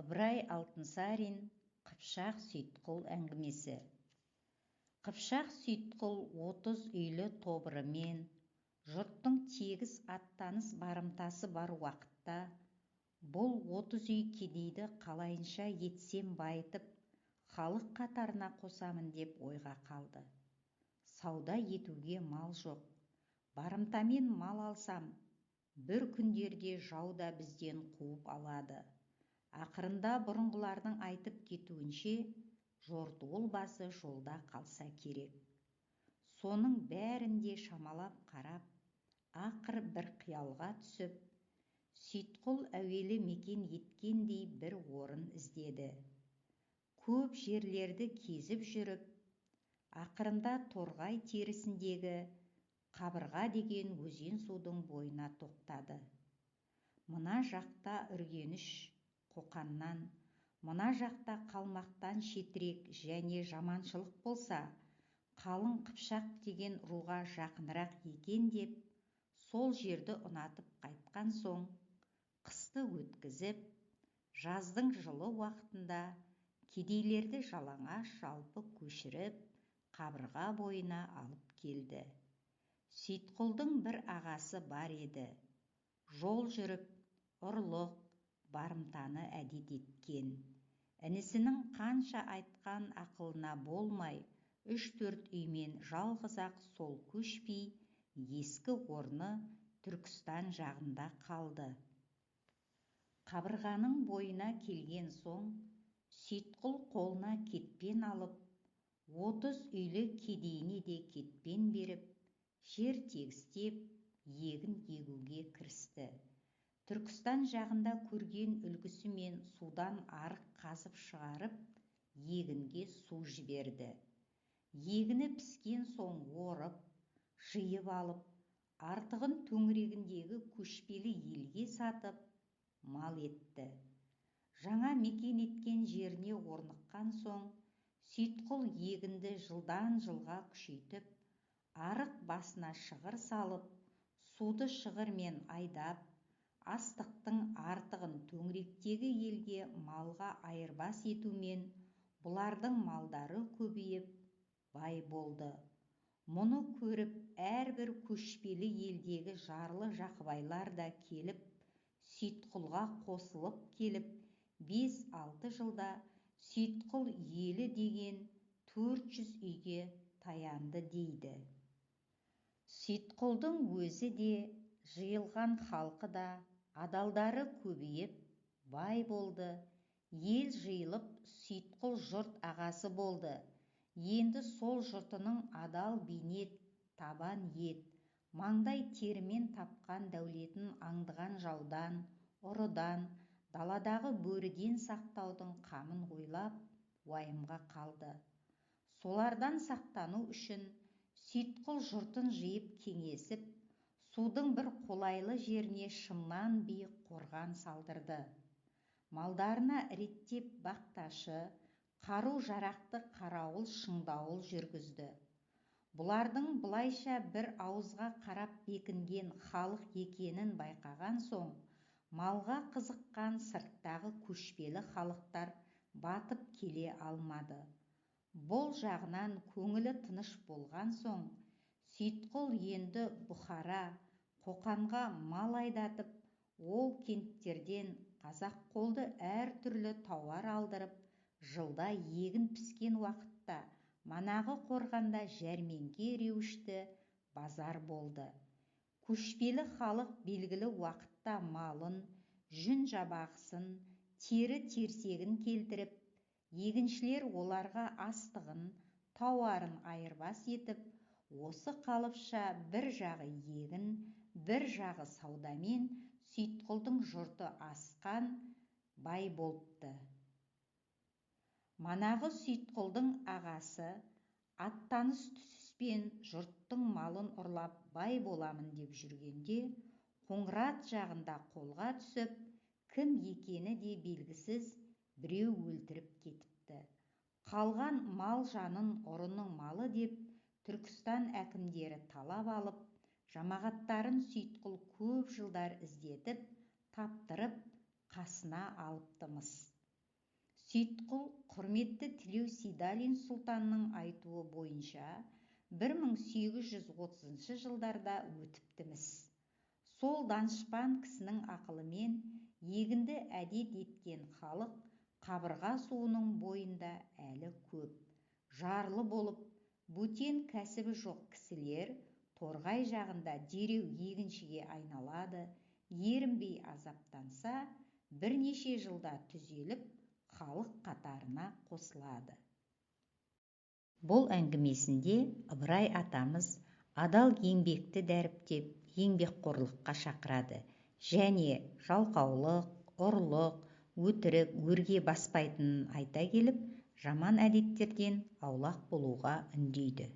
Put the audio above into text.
Ыбырай Алтынсарин. Қыпшақ Сейітқұл әңгімесі. Қыпшақ Сейітқұл 30 үйлі тобырымен жұрттың тегіс аттаныс барымтасы бар уақытта бұл 30 үй кедейді қалайынша етсем байытып, халық қатарына қосамын деп ойға қалды. Сауда етуге мал жоқ. Барымтамен мал алсам, бір күндерде жау да бізден қуып алады. Ақырында бұрынғылардың айтып кетуінше, жортуыл басы жолда қалса керек. Соның бәрін де шамалап қарап, ақыр бір қиялға түсіп, Сейітқұл әуелі мекен еткендей бір орын іздеді. Көп жерлерді кезіп жүріп, ақырында Торғай терісіндегі Қабырға деген өзен судың бойына тоқтады. Мына жақта Үргеніш Қоқаннан, мына жақта Қалмақтан шетірек және жаманшылық болса, қалың Қыпшақ деген руға жақынырақ екен деп, сол жерді ұнатып қайтқан соң, қысты өткізіп, жаздың жылы уақытында кедейлерді жалаңаш жалпы көшіріп, Қабырға бойына алып келді. Сейітқұлдың бір ағасы бар еді. Жол жүріп, ұрлық, барымтаны әдет еткен. Інісінің қанша айтқан ақылына болмай, 3-4 үймен жалғыз-ақ сол көшпей, ескі орны Түркістан жағында қалды. Қабырғаның бойына келген соң, Сейітқұл қолына кетпен алып, 30 үйлі кедейіне де кетпен беріп, жер тегістеп, егін егуге кірісті. Түркістан жағында көрген үлгісімен судан арық қазып шығарып, егінге су жіберді. Егіні піскен соң орып, жиып алып, артығын төңірегіндегі көшпелі елге сатып, мал етті. Жаңа мекен еткен жеріне орныққан соң, Сейітқұл егінді жылдан жылға күшейтіп, арық басына шығыр салып, суды шығырмен айдап, астықтың артығын төңіректегі елге малға айырбас етумен бұлардың малдары көбейіп, бай болды. Мұны көріп, әрбір көшпелі елдегі жарлы жақыбайлар да келіп, Сейітқұлға қосылып келіп, 5-6 жылда Сейітқұл елі деген 400 үйге таянды дейді. Сейітқұлдың өзі де, жиылған халқы да, адалдары көбейіп, бай болды. Ел жиылып, Сейітқұл жұрт ағасы болды. Енді сол жұртының адал бейнет, табан ет, маңдай терімен тапқан дәулетін аңдыған жаудан, ұрыдан, даладағы бөріден сақтаудың қамын ойлап, уайымға қалды. Солардан сақтану үшін Сейітқұл жұртын жиып кеңесіп, судың бір қолайлы жеріне шымнан биік қорған салдырды. Малдарына реттеп бақташы, қару-жарақты қарауыл шыңдауыл жүргізді. Бұлардың бұлайша бір ауызға қарап бекінген халық екенін байқаған соң, малға қызыққан сырттағы көшпелі халықтар батып келе алмады. Бұл жағынан көңілі тыныш болған соң, Сейітқұл енді Бұхара, Қоқанға мал айдатып, ол кенттерден қазақ қолды әртүрлі тауар алдырып, жылда егін піскен уақытта манағы қорғанда жәрмеңке реуішті базар болды. Көшпелі халық белгілі уақытта малын, жүн жабағысын, тері терсегін келтіріп, егіншілер оларға астығын, тауарын айырбас етіп, осы қалыпша бір жағы егін, бір жағы саудамен Сейітқұлдың жұрты асқан бай болыпты. Манағы Сейітқұлдың ағасы аттаныс түсіспен жұрттың малын ұрлап бай боламын деп жүргенде, Қоңырат жағында қолға түсіп, кім екені де белгісіз біреу өлтіріп кетіпті. Қалған мал жанын ұрының малы деп Түркістан әкімдері талап алып, жамағаттарын Сейітқұл көп жылдар іздетіп, таптырып, қасына алыптымыз. Сейітқұл құрметті Тілеу Сейдалин сұлтанның айтуы бойынша 1830 жылдарда өтіпті-міс. Сол данышпан кісінің ақылымен егінді әдет еткен халық қабырға суының бойында әлі көп. Жарлы болып, бөтен кәсібі жоқ кісілер Торғай жағында дереу егіншіге айналады, ерінбей азаптанса, бірнеше жылда түзеліп, халық қатарына қосылады. Бұл әңгімесінде Ыбырай атамыз адал еңбекті дәріптеп, еңбекқорлыққа шақырады және жалқаулық, ұрлық, өтірік өрге баспайтынын айта келіп, жаман әдеттерден аулақ болуға үндейді.